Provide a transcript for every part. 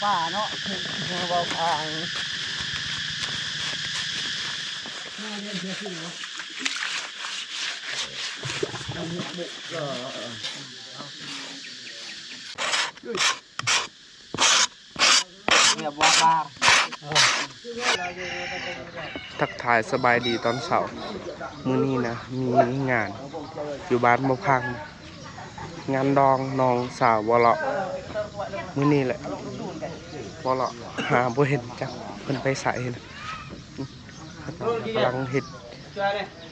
ປ່າເນາະ ເວົ້າທາງ ເນຍບໍ່ວ່າ ທັກທາຍສະບາຍດີຕອນເຊົ້າ. ມື້ນີ້ນະ ມີງານຢູ່ບ້ານບໍ່ພັງ ງານດອງນ້ອງສາວບໍ່ເລາະ. ມື້ນີ້ແຫຼະບໍ່ເລາະ ຫາບໍ່ເຫັນຈັກເພິ່ນໄປໃສນະ. ກຳລັງເຮັດ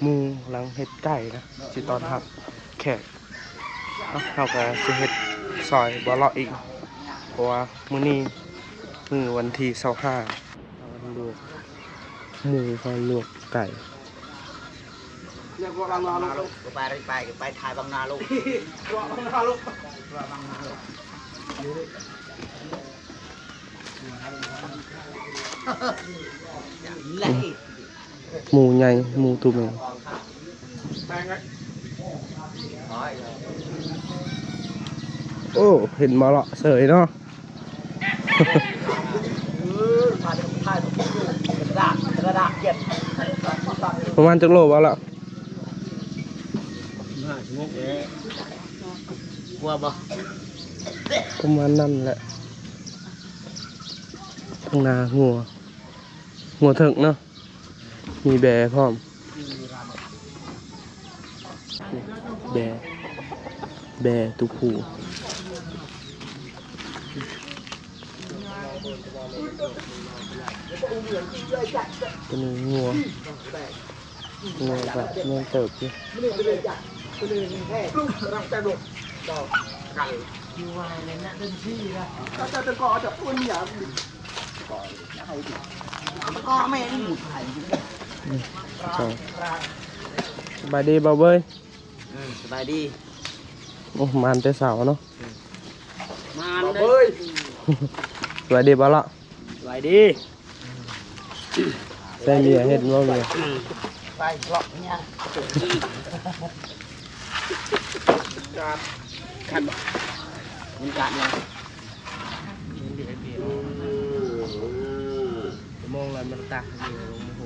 ໝູ່ ກຳລັງເຮັດໄກ່ນະ ຊິຕ້ອນຮັບແຂກ. ເຮົາກໍຊິເຮັດຊ່ອຍບໍ່ເລາະອີກ ເພາະວ່າມື້ນີ້ມື້ວັນທີຊາວຫ້າ ລວກໝູ ລວກໄກ່. ໝູໃຫຍ່ ໝູໂຕແມ່. ໂອ້ ເຫັນບໍ່ເລາະເສີຍເນາະ. ປະມານຈັກໂລບໍ່ລະ? ຫ້າສິບຫົກແລ້ວ ກວ່າບໍ່? ປະມານນັ້ນແຫຼະ. ທາງໜ້າງົວ ງົວເຖິກເນາະ. ມີແບພ້ອມ ແບ ແບໂຕຜູ້. ຕົວນີ້ງົວ ງົວກໍໃຫຍ່ເຕີບຢູ່. ສະບາຍດີບ່າວເບີຍ. ເອີ ສະບາຍດີ. ໂອ້ ມານແຕ່ເຊົ້າເນາະ ມານເລີຍ. ສະບາຍດີບ່າວເລາະ. ສະບາຍດີ. ໃສ່ເມຍເຮັດບໍ່ເມຍ? ໄປເລາະເມຍ. ກາດ ກາດ ມັນກາດຫຍັງ? ມອງລະມັນຕາກຢູ່ ໂອ້ໂຫ.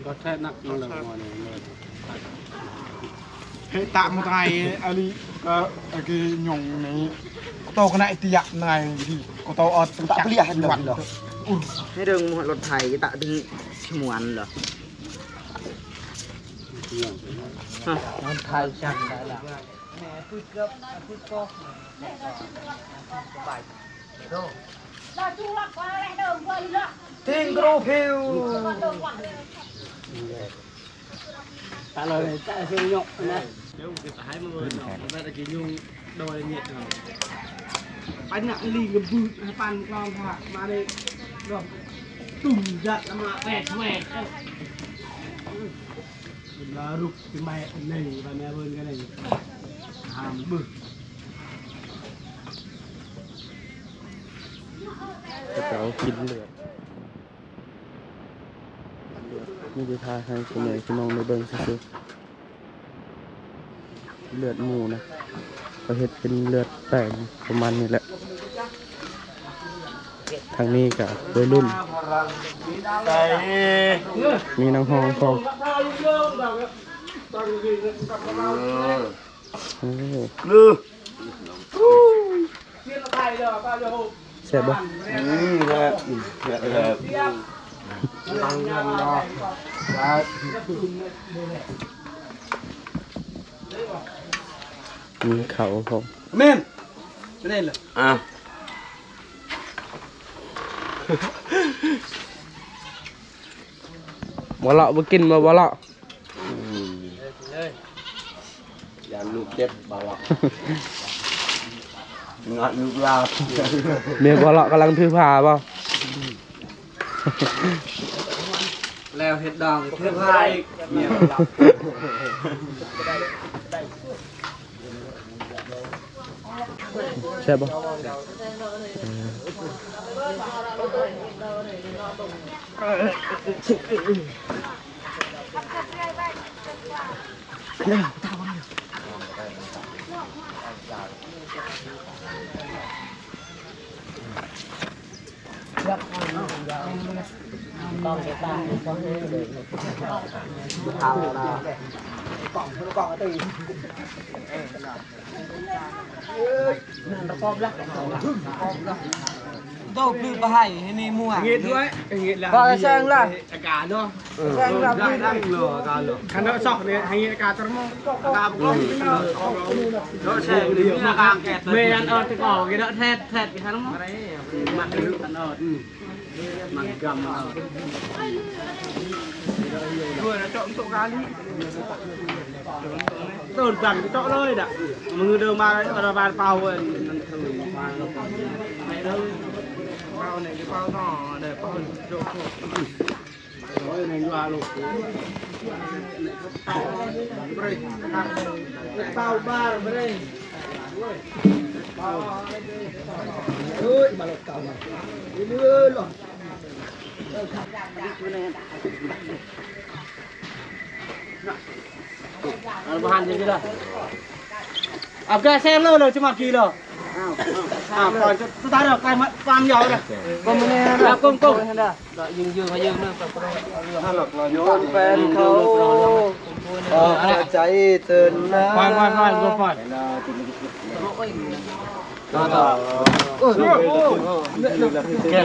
Có thể nặng nó là ngoài này, ngoài này. Thế tạm một ngày, à, đi, ờ, ờ, cái nhung này. Có tao cái này thì dặn này đi. Có tao, ờ, tao chắc beli hết luôn. Ur. Thế đừng một lột thầy cái tạo đừng muộn rồi. Hả? Lột thầy chắc đã là. Teng kro phiu. ຕາເລີຍ ຕາເຊຍຍົກນະ ເດີ ໄປໃຫ້ມັນເລີຍເນາະ ແມ່ຕະກີ້ຍຸງໂດຍເມັດເນາະ ໄປໜັກລີກະບືດໃຫ້ປັນກລອງພະມາເດ ດອກ ຕຸ້ມ ຢະລະມາແປດແຫວກ ເອີ ລາລຸກ ແມ່ເລີຍ ວ່າແມ່ເບິ່ງກັນເລີຍ ຫ້າມບຶດ ເຂົາເຈົ້າກິນເລືອດ ເລືອດ ມີແຕ່ຖ່າຍໃຫ້ພໍ່ແມ່ພີ່ນ້ອງໄດ້ເບິ່ງຊື່ໆ ເລືອດໝູນະ. ກໍເຮັດເປັນເລືອດແປງປະມານນີ້ແຫຼະ. ທາງນີ້ກໍໄວລຸ້ນ ມີນາງຮອງພ້ອມ. ໂອ້ ແຊບບໍ່? ອືມ ແຊບ ແຊບ ແຊບ. ມີເຂົ້າພ້ອມ. ແມ່ນ ແມ່ນລະ. ອ້າວ ບໍ່ເລາະ ບໍ່ກິນບໍ່ ບໍ່ເລາະ. ອືມ ຢ້ານລູກເຈັບ ບໍ່ເລາະ ງານລູກລາວ. ເມຍບໍ່ເລາະກຳລັງຖືຜ້າບໍ່? ແລ້ວເຮັດດອງຖືຜ້າອີກ ເມຍບໍ່ເລາະ. ແຊບບໍ່? ເອີ ໂຕຄືບໍ່ໃຫ້ ໃຫ້ໃນໝວກ ເຮັດດ້ວຍ ເຮັດລະ ບໍ່ແຊງລະ ອາກາດເນາະ. ເອີ ແຊງລະ ໄດ້ ໄດ້ເນາະ ອາກາດເນາະ. ຄັນເນາະຊອກນີ້ ໃຫ້ອາກາດຕະມອງ ອາກາດບໍ່ ເນາະ ແຊງນີ້ ອາກາດແກ່ ແມ່ນ ເອົາແຕ່ກໍເນາະ ແທດ ແທດ ຄັນເນາະ ມັນ ຄັນເນາະ ອືມ. ມັນກຳເອົາ ໂຕນກັນເຈາະເລີຍດະ ມືເດີມາລະບານເປົ່າ ອັນນັ້ນຄື ເປົານີ້ເປົາຕໍ່ ເດີເປົາໂຈະ ໂອ້ຍ ແມ່ນວ່າລູກ ເປົາບາດເລີຍ. ເອີຍ ມາລົດເກົ່າມາ ເອີຍ ລົດ ອັນບໍ່ທັນຈັ່ງຊີ້ລະ ເອົາແກແຊງເລີຍ ເລີຍຈະມາກີເລີຍ. ອ້າວ ອ້າວ ກ່ອນສະຕາດ ໄປມາຟັງຢາວລະ ກໍມາແນ່ລະ ກົ້ມໆ ເດີ ຍິງໆ ໃຫ້ເຢີງເດີ ໂຍນແຟນເຂົາ ອອກຈາກໃຈເທີນນາ ປ່ອຍໆໆ ປ່ອຍໆ. ຕໍ່ ຕໍ່ ໂອ້ຍ ໂອ້ຍ ໂອ້ຍ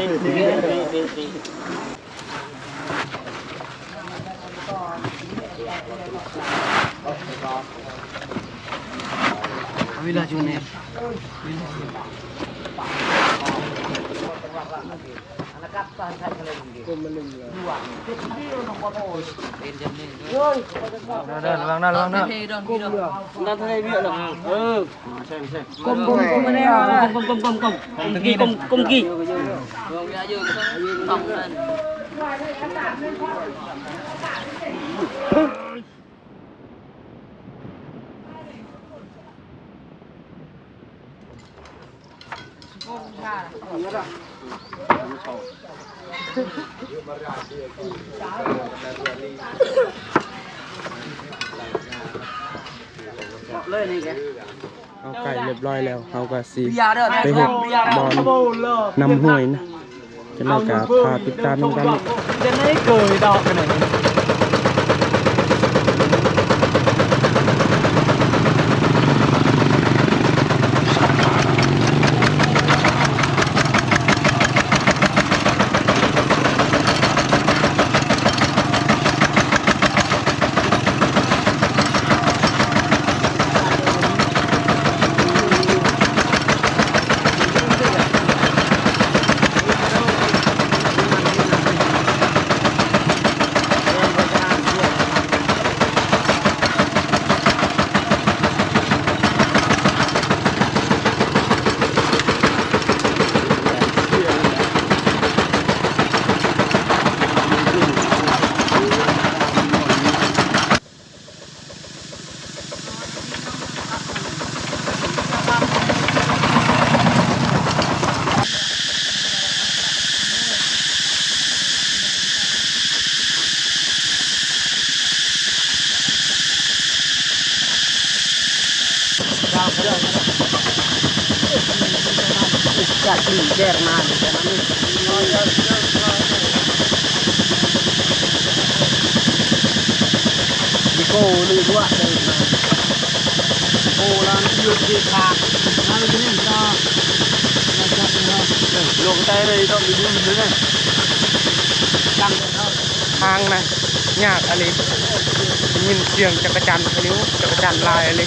ເວລາຢູ່ນີ້ ເດີ ເດີ ລະວັງເດີ ລະວັງເດີ ດັນທະເລວຽກເດີ ເອີ ກ້ມ ກົ້ມ ກ້ມ ກ້ມ ກ້ມ ກ້ມ ກ້ມ ກ້ມ ກ້ມ ກ້ມ ກ້ມ ກ້ມ ກ້ມ ກ້ມ ກ້ມ ກ້ມ ເອົາໄກ່ຮຽບຮ້ອຍແລ້ວ ເຮົາກໍຊິໄປເຮັດບ່ອນນຳຫ້ວຍນະ. ຈັ່ງໃດກໍຝາກຕິດຕາມນຳກັນ. ຈາກທີ່ແຈກມານີ້ ແຕ່ມັນມີໂກຫຼືວ່າເດີນມາ ໂກລະຢູ່ທີ່ຂາມາຢູ່ນີ້ກໍ ເອີ ລົງໃຕ້ເລີຍ ຕ້ອງໄປດູນເລີຍ ທາງນະ ຍາກອີ່ຫຼີ ໄດ້ຍິນສຽງຈັກກະຈັນ ພາຍຸຈັກກະຈັນຫຼາຍອີ່ຫຼີ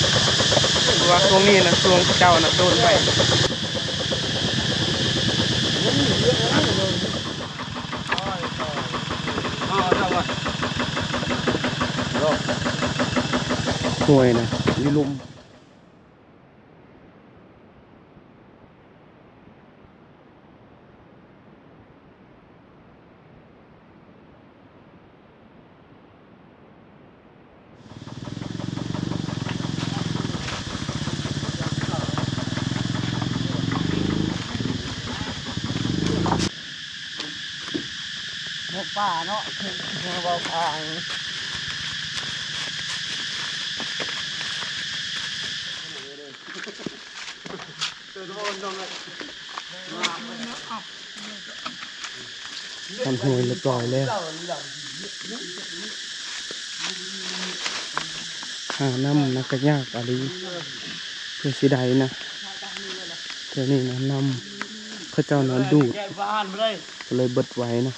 ເພາະວ່າຊ່ວງນີ້ນະ ຊ່ວງເຂົາເຈົ້ານະໂດດໄປ ຫ້ວຍນະ ຢູ່ລຸ່ມ. ໝູປ່າເນາະ ເວົ້າທາງ ຮອດຫ້ວຍລຽບຮ້ອຍແລ້ວ ຫານ້ຳນະກະຍາກອີ່ຫຼີ ເພື່ອຊິໄດ້ນະ ແຖວນີ້ນະ ນ້ຳເຂົາເຈົ້ານະດູດ ກະເລີຍເບິດໄວນະ.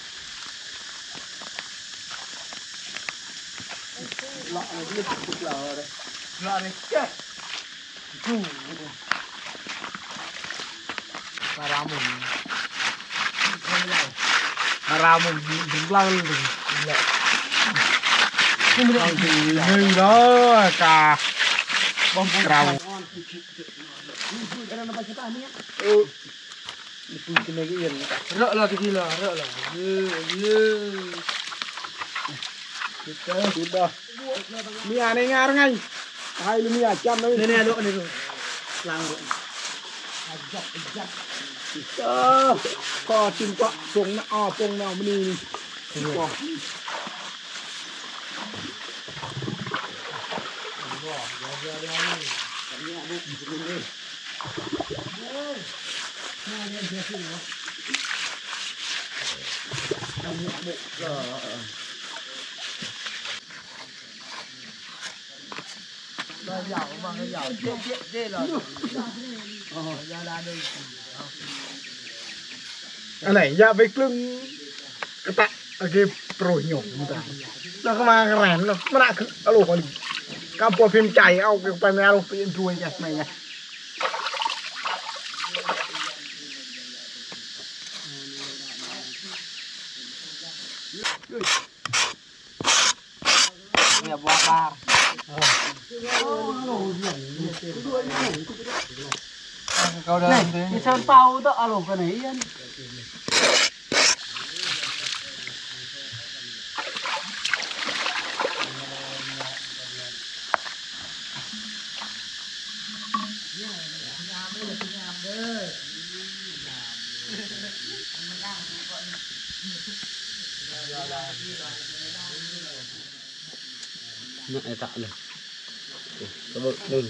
ເລາະລະ ຕະກີ້ລະ ເລາະລະ ເອີ ເອີ ເອີ ເອີ ມີອາໃນງານໄງ ໃຫ້ລະເມຍຈຳໄດ້ ແນ່ໆ ໂລະ ອັນນີ້ໂລະ ລ້າງໂລະ ເອີ ຂໍຈິງກະປົງນະ ອໍ ປົງນະ ມື້ນີ້ນີ້ ອັນໄຫນ ຢ່າໄປກຶງກະຕະ ອາເກໂປຣຍໂຍມຕາຍ ແລ້ວກະມາກະແລນເນາະ ມັນອາຄືອາໂລກະລີ ກຳປົວພິມໃຈ ເອົາໄປແມ່ອາໂລກ ປ່ຽນຖ້ວຍແກະແມ່ ເນຍ ບໍ່ວ່າ ເຂົາເດີນ ນີ້ ມີຊານເປົ່າເດີ ອາລົມກັນນີ້ ນະ ໄອ້ຕະເລີຍ ກະເບີດໜຶ່ງ.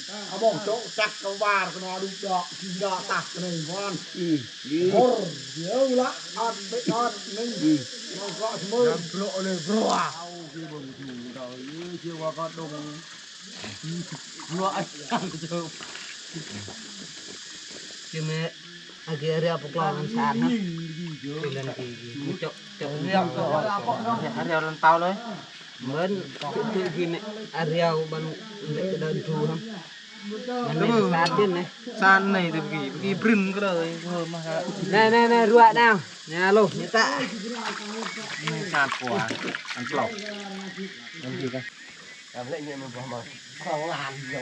ເອົາບໍ່ໂຈະຈັກກະວານກະນອດູດອກ ກິນດອກຕັກກະເລີຍວອນ ອືມ ໂອ້ຍ ເດີລະ ອັດໄປອັດໜຶ່ງ ອືມ ມັນກະສະເໝີ ໂບຣະເລີຍ ໂບຣະ ເອົາຄືເບິ່ງຢູ່ດອກ ເອີ ເຊື່ອວ່າກະດົງ ໂບຣະ ເຈົ້າ ຄືແມ່ ອາເກເຣຍປະກອງອັນສານນະ ເລນກີ ເຈາະ ເຈາະ ເຣຍລັນເປົາເລີຍ ເໝິນຄືກິນອາເຣຍບັນເລກະເດີນທູຮະ ມັນເປັນສານເປັນນະ ສານໃນຕະກີ້ ຕະກີ້ບຣຶນກະເລີຍ ເອີ ມາ ແນ່ໆໆ ຣວຍນາວ ຍາໂລ ຍາຕະ ສານກວ່າ ອັນປອກ ອັນດີກະ ກຳເລັກເງິນມັນບໍ່ມາ ສອງລ້ານໂລ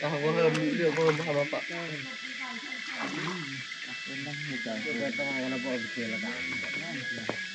ກະບໍ່ເລີ່ມເລື່ອງບໍ່ມາປະ ເປັນນະ ມີໃຈ ເປັນນະ ບໍ່ເປັນລະກະ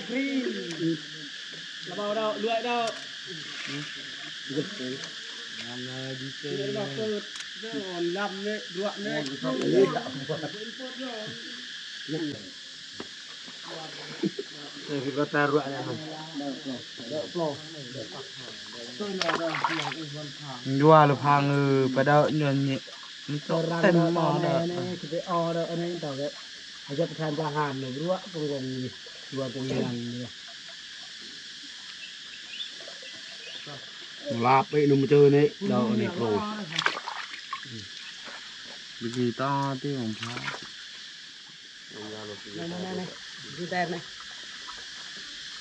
ກຣີນ ລະເບົາດອກເລືອດດອກ ງາມເລີຍດີເຈ ເລືອດດອກເກີດເດີ ອ່ອນລຳເລີຍ ລວກເລີຍ ເອີ ຄືກໍຕາຣວະແລ້ວ ຍົວລະພັງ ເອີ ປະເດີຍນີ້ ມັນຕົກເຕັມໝໍ້ເດີ ຄືໄປອໍເດີ ອັນນີ້ເດີ ອາຈານປະທານທະຫານເນາະ ລາບໄປໜຸ່ມເຈີນີ້ ດອກນີ້ໂກ ວິທີຕໍ່ທີ່ຂອງພະ ນີ້ໆໆ ຢູ່ແຕ່ນະ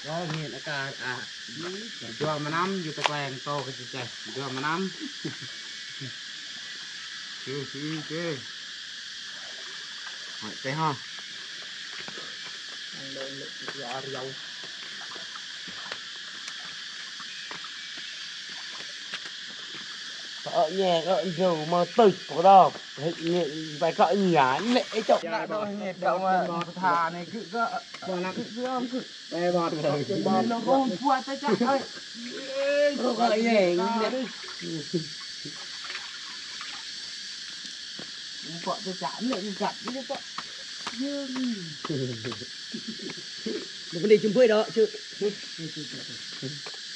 ແລ້ວເຫັນອາກາດ ອ່າ ຢູ່ມານຳ ຢູ່ຕະແກງໂຕກໍຊິແຈ ຢູ່ມານຳ ຄື ຄື ຄື ໄປຮອດ ເອີ ແຍກເອີ ເດີ ມາຕຶກ ເດີ ເຮັດແຍກໄປກໍອີຫຍັງແຫຼະ ເຈົ້າ ເດີ ເຮັດເດີ ມາສະຖານນີ້ ຄື ຄື ຄື ຄື ແມ່ບອດ ແມ່ນລະ ໂອ້ ປວດແຕ່ຈະ ເອີຍ ເອີຍ ເຂົາກໍແຍ່ງນີ້ແຫຼະ ປວດແຕ່ຈະ ເລື່ອງກັດ ບໍ່ໄດ້ ບໍ່ໄດ້ຊຸມເຜີຍດອກ ຊື່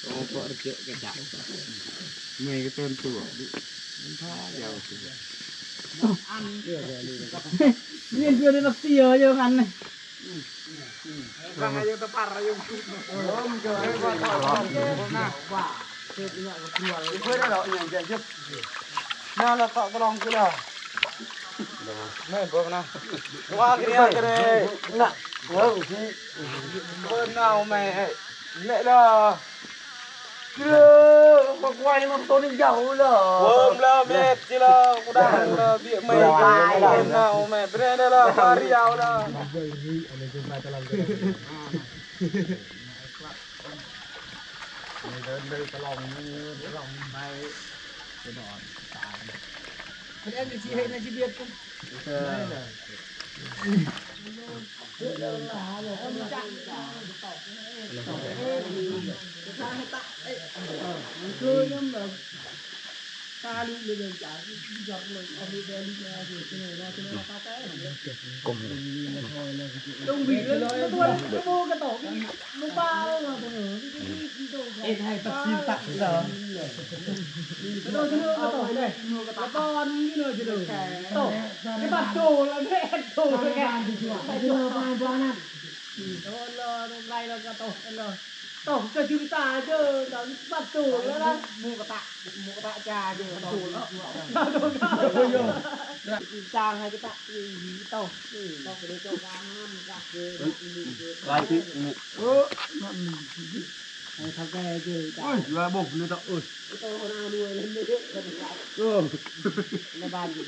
ໂອ້ ປວດແຕ່ຈະ ເມື່ອຍກໍເຕີນຕົວ ມັນພາ ເຈົ້າ ອັນ ເລຍນເພື່ອນໄດ້ບັກເສຍຢູ່ຫັ້ນ ເພິ່ນລະເກາະກະລອງຄືລະ ແມ່ນບໍ່ນະ ວ່າເກຍກະເດນະ ເອີ ເພິ່ນເອົາແມ່ ແລະລະ ເອີ ບັກໄວມັນໂຕນີ້ເຍົາລະ ເວີມລະແມ່ ຈິລະ ກູດາລະ ເບຍແມ່ ເອົາແມ່ ເບຣນລະ ມາລຽວລະ ເດີນເດີນຕະລອງ ຕະລອງໄປ ໄປນອນຕາຍ ເປັນອັນຊິເຮັດໃນຊີວິດ ເອີ. ຄືນຳ ກົມ ເຮັດໃຫ້ປັດຊິມປັດເນາະ ໂຕກະຈຸນຕາເດີ ຕອນປັດໂຕແລ້ວນະ ໝູກະທະ ໝູກະທະຈ້າເດີ ໂຕກະຈຸນຕາເດີ ໂຕກະຈຸນຕາ ໂຕກະຈຸນຕາ ໂຕກະຈຸນຕາ ຫຼາຍທີ່ ເອີ ນັ້ນ ໃຫ້ເຖົ້າແກ່ເຈີ ໂອ້ຍ ວ່າບໍ່ເລີຍເນາະ ເອີຍ ໂຕໜ້າໜ່ວຍເລີຍ ເອີ ໃນບ້ານຢູ່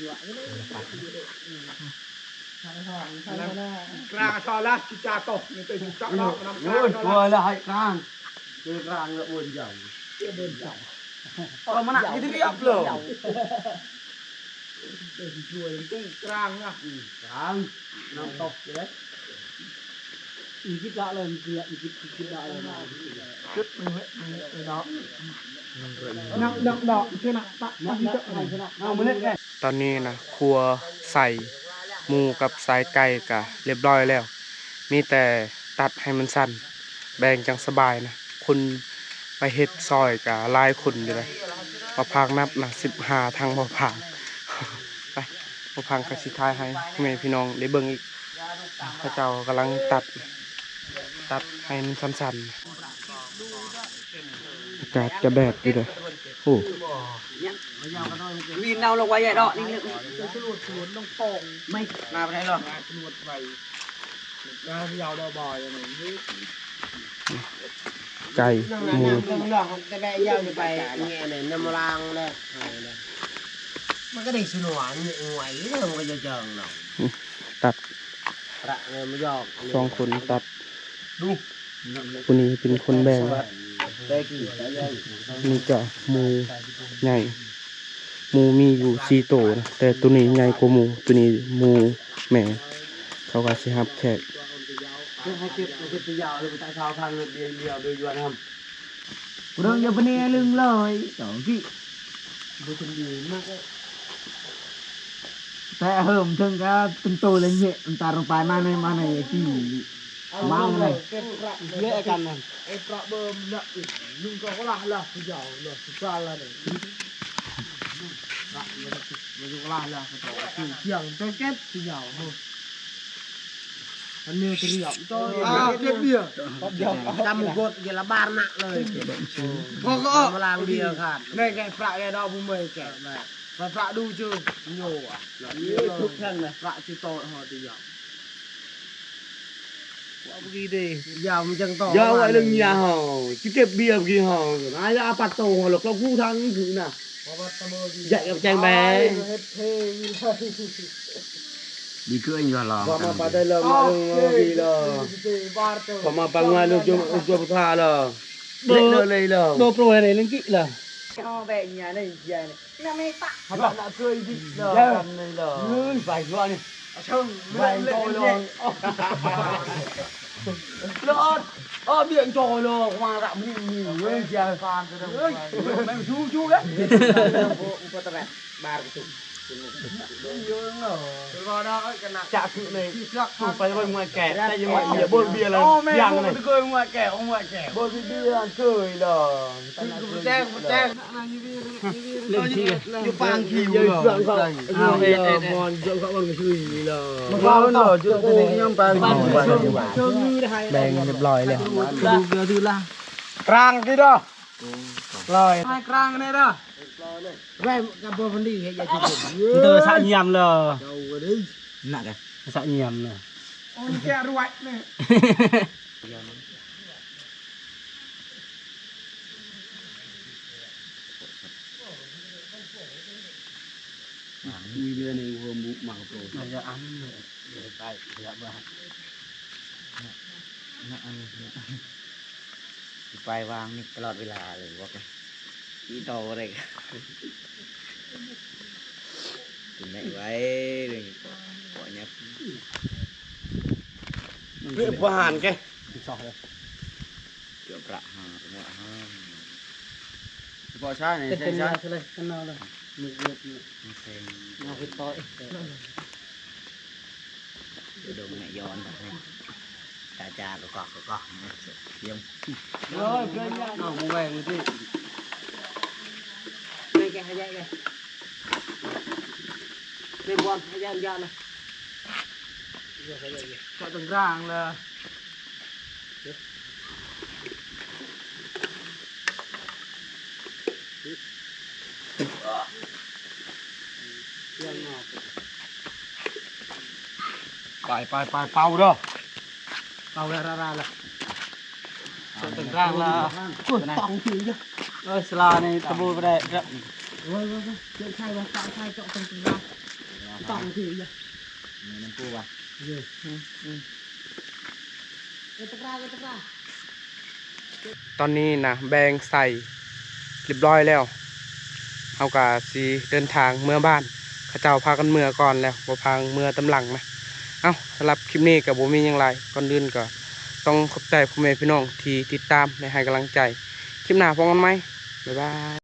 ກາງຊອລາຊິຈາໂຕ ໂອ້ຍ ໂອ້ຍ ລະໃຫ້ກາງ ເຈີກາງລະອວນຢາວ ເອີ ມັນໜັກທີ່ຮຽບເລີຍ ກາງນະ ກາງ ນ້ຳຕົກເລີຍ ອີກິດລະເລີຍ ອີກິດ ອີກິດລະເລີຍ ຈຸດໜຶ່ງເລີຍເນາະ ດອກ ດອກ ດອກ ເນາະ ຕອນນີ້ນະ ຄົວໃສ່ໝູກັບຊາຍໄກ່ກະຮຽບຮ້ອຍແລ້ວ ມີແຕ່ຕັດໃຫ້ມັນສັ້ນ ແບ່ງຈັ່ງສະບາຍນະ ຄົນໄປເຮັດຊ່ອຍກະຫຼາຍຄົນຢູ່ເດ້ ມາພາກນັບນະ ສິບຫ້າ ທັງມາພາກ ໄປ ມາພາກກະຊິຖ່າຍໃຫ້ແມ່ພີ່ນ້ອງໄດ້ເບິ່ງອີກ ເຂົາເຈົ້າກຳລັງຕັດ ຕັດໃຫ້ມັນສັ້ນໆ ອາກາດກະແດດຢູ່ເດ້ ໂອ້ ວິນເອົາລົງໄວ້ໃຫຍ່ເນາະ ນີ້ ມາບໍ່ໄດ້ເນາະ ໄກ່ ໝູ ແຕ່ແມ່ຍາວຢູ່ໄປແນ່ ນ້ຳລາງເດ້ ມັນກະໄດ້ສະໜວນ ອວຍ ມັນກະຈະເຈີງເນາະ ຕັດ ພະມາຍອກ ສອງຄົນຕັດ ຜູ້ນີ້ເປັນຄົນແບ່ງ ນີ້ກະໝູໃຫຍ່ ໝູມີຢູ່ສີ່ໂຕນະ ແຕ່ໂຕນີ້ໃຫຍ່ກວ່າໝູ ໂຕນີ້ໝູແມ່ ເຂົາກະຊິຮັບແຂກ ເອົາເກັບ ເອົາເກັບໄປຍາວເລີຍ ໄປຕາຊາວພັນເລີຍ ເບຍເລີຍ ເບຍຢວນນຳ ເລື່ອງຢ່າປະເນລຶງເລີຍ ເຈົ້າທີ່ ບໍ່ເປັນດີມາກ ແຕ່ເຫິມເຖິງກະເປັນໂຕເລີຍເຍ ມັນຕາລົງໄປມາໃນ ມາໃນທີ່ ມາໃນ ເລະກັນນະ ໄອ້ປະເບິ່ມນະ ນຸ່ງກະລະລະ ຍາວເນາະ ສຸດຍອດລະເນາະ ລະ ມັນກະລະລະ ກະຕ້ອງຊື່ຈຽງ ເຈົ້າເກັບ ຍາວເນາະ ອັນນີ້ກະລຽບ ໂຕ ອາ ເກັບເບຍ ກຳກົດ ເຢລະບານນະເລີຍ ພໍກະອອກ ມາລ້າງເບຍຂາດ ໃນແກະປະແກະດອກ ຜູ້ເມຍແກະ ປະດູເຈີ ໂຍ ອະ ທຸກແຫ່ງນະ ປະຊິໂຕຮອດຍາວ ວ່າບໍ່ດີເດ ຍາວມັນຈັ່ງໂຕ ຍາວໄວ້ເລື່ອງຍາວ ຊິເກັບເບຍກີ້ເຮົາ ອາຍາປັດໂຕເຮົາ ລະກະຮູ້ທາງຄືນະ ໃຫຍ່ກັບແຈງແບ ເຮັດເພວິໄລ ດີຄືຢູ່ລະ ພວກມາປາໄດ້ລະ ມາເລື່ອງດີລະ ພວກມາປາງວາເລື່ອງຈຸ ຈຸພຸດທາລະ ເລະເລີຍລະ ໂດໂປຣໃຫ້ໄດ້ເລື່ອງກິລະ ເຮົາແບະຍາໃນຍາໃນ ນະເມຕະ ໃຫ້ບັກນະເຄີຍດີເລີຍ ເລີຍ ກັນເລີຍລະ ເຮີ້ຍ ໄປຕົວນີ້ ອາເຊີງ ໄປໂຕເລີຍ ລະອອດ ອອດບຽງໂຕເລີຍ ມາລະມີ ມີເວີຍ ເຈົ້າ ເອີຍ ແມ່ງຊູ ຊູເລີຍ ບາຣ ຈະຄືໃນ ໄປເບິ່ງມວຍແກະ ໄດ້ຍິນມວຍເບຍ ເບິ່ງເບຍແລ້ວ ໂອ້ ແມ່ ຍັງເລີຍ ເບິ່ງເບຍ ເລີຍ ເອີຍ ຢູ່ປາງຄິວເລີຍ ເອົາ ເອ ເອ ເອ ແບ່ງຮຽບຮ້ອຍແລ້ວ ກາງຕິດດອກ ລອຍ ກາງແນ່ເດີ ແວ່ນກະບໍ່ພັນດີເຮັດຢ່າຊິເດີ ສະຍາມເລີຍ ເຈົ້າເດີ ໜັກ ສະຍາມເລີຍ ໂອ້ຍ ແກະລວຍນີ້ ມີເລື່ອງໃນຫົວໝູໝາກະໂປ ຢ່າອັນ ໄປ ຢ່າບ້າ ນະ ອັນ ໄປວາງນີ້ຕະຫຼອດເວລາເລີຍ ບອກ ອີໂຕເລີຍ ກິນໄດ້ໄວເລີຍ ບໍ່ຫຍັງ ເລື່ອງປະຫານແກ ເກືອບປະຫານ ບໍ່ຫານ ພໍຊ້ານີ້ ເປັນ ເປັນ ໃຊ້ຊ້າ ເລີຍ ເປັນເນາເລີຍ ງຶບໆ ເອົາເຮັດຕໍ່ອີກ ດງແມ່ຍອນ ຕາຈາກກອກກອກ ເອີຍ ເພື່ອນຍາກ ເອົາມາແຫວ່ງນີ້ຕິ ແມ່ແກະໃຫ້ຍາຍແກະ ແມ່ບອນໃຫ້ຍາຍ ຍາຍນະ ເກາະຕະກະຮ້າງລະ. ໄປ ໄປ ໄປ ເປົ່າເດີ ເປົ່າແລ້ວ ລາ ລາ ລາ ເຈົ້າ ຕະກະຮ້າງລະ ໂອ້ຍ ຕ້ອງທີ່ຢູ່ ເອີຍ ສະລານີ້ຕະບູໄປໄດ້ ໂອ້ຍ ໂອ້ຍ ໂອ້ຍ ເຈົ້າຊາຍວ່າ ເຈົ້າຊາຍເຈາະ ຕະກະຮ້າງ ຕ້ອງທີ່ຢູ່ ນີ້ນຳປູວ່າ ເອີ ອືມ ອືມ. ຕອນນີ້ນະ ແບ່ງໃສ່ຮຽບຮ້ອຍແລ້ວ ເຮົາກະຊິເດີນທາງເມືອບ້ານ ເຂົາເຈົ້າພາກັນເມືອກ່ອນແລ້ວ ບໍ່ພາເມືອຕາມຫຼັງນະ. ເອົ້າ ສຳລັບຄລິບນີ້ກະບໍ່ມີຫຍັງຫຼາຍ ກ່ອນອື່ນກະຕ້ອງຂອບໃຈພໍ່ແມ່ພີ່ນ້ອງທີ່ຕິດຕາມ ແລະ ໃຫ້ກຳລັງໃຈ ຄລິບໜ້າພົບກັນໃໝ່ ບາຍບາຍ.